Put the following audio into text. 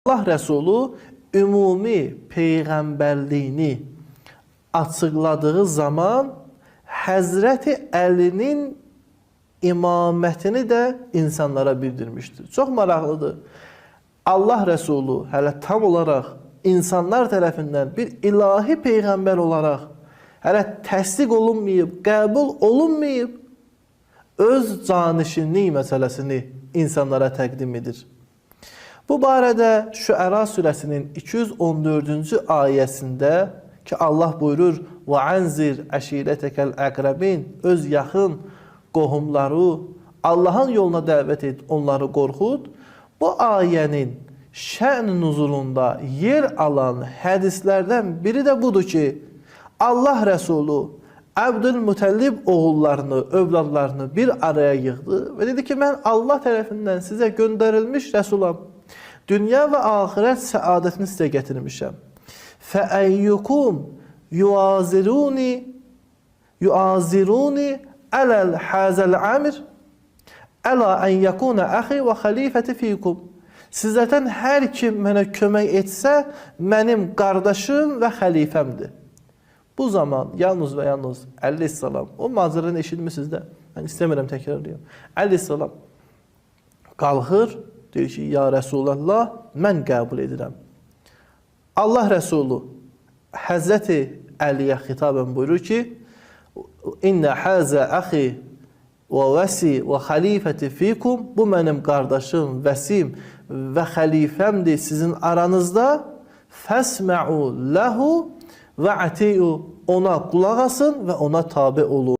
Allah Rəsulu ümumi peyğəmbərliyini açıqladığı zaman Həzrəti Əlinin imamətini də insanlara bildirmişdir. Çox maraqlıdır. Allah Rəsulu hələ tam olaraq insanlar tərəfindən bir ilahi peyğəmbər olaraq hələ təsdiq olunmayıb, qəbul olunmayıb, öz canişinlik məsələsini insanlara təqdim edir. Bu barədə Şüəra surəsinin 214-cü ayəsində ki Allah buyurur: "Və anzir əşirətəkəl əqrəbin" öz yaxın qohumları Allahın yoluna dəvət et, onları qorxud. Bu ayənin şən nuzulunda yer alan hədislərdən biri də budur ki, Allah Rəsulu Əbdülmütəllib oğullarını, övladlarını bir araya yığdı və dedi ki, mən Allah tərəfindən sizə göndərilmiş rəsulam. Dünya və axirət səadətini sizə gətirmişəm. Fəəyyukum yuaziruni ələl hazəl amir əla ən yəkuna əxi və xəlifəti fikum. Sizlərdən hər kim mənə kömək etsə, mənim qardaşım və xəlifəmdir. Bu zaman yalnız və yalnız əleyhissalam, o maceranı eşitmisiniz də, mən istəmirəm təkrarlayım. Əleyhissalam qalxır, deyir ki, ya Rəsulallah, mən qəbul edirəm. Allah Rəsulu Həzrəti Əliyə xitabən buyurur ki, İnnə həzə əxi və vəsi və xəlifəti fikum, bu mənim qardaşım, vəsim və xəlifəmdir sizin aranızda. Fəsmə'u ləhu və əti'u, ona qulaq asın və ona tabe olun.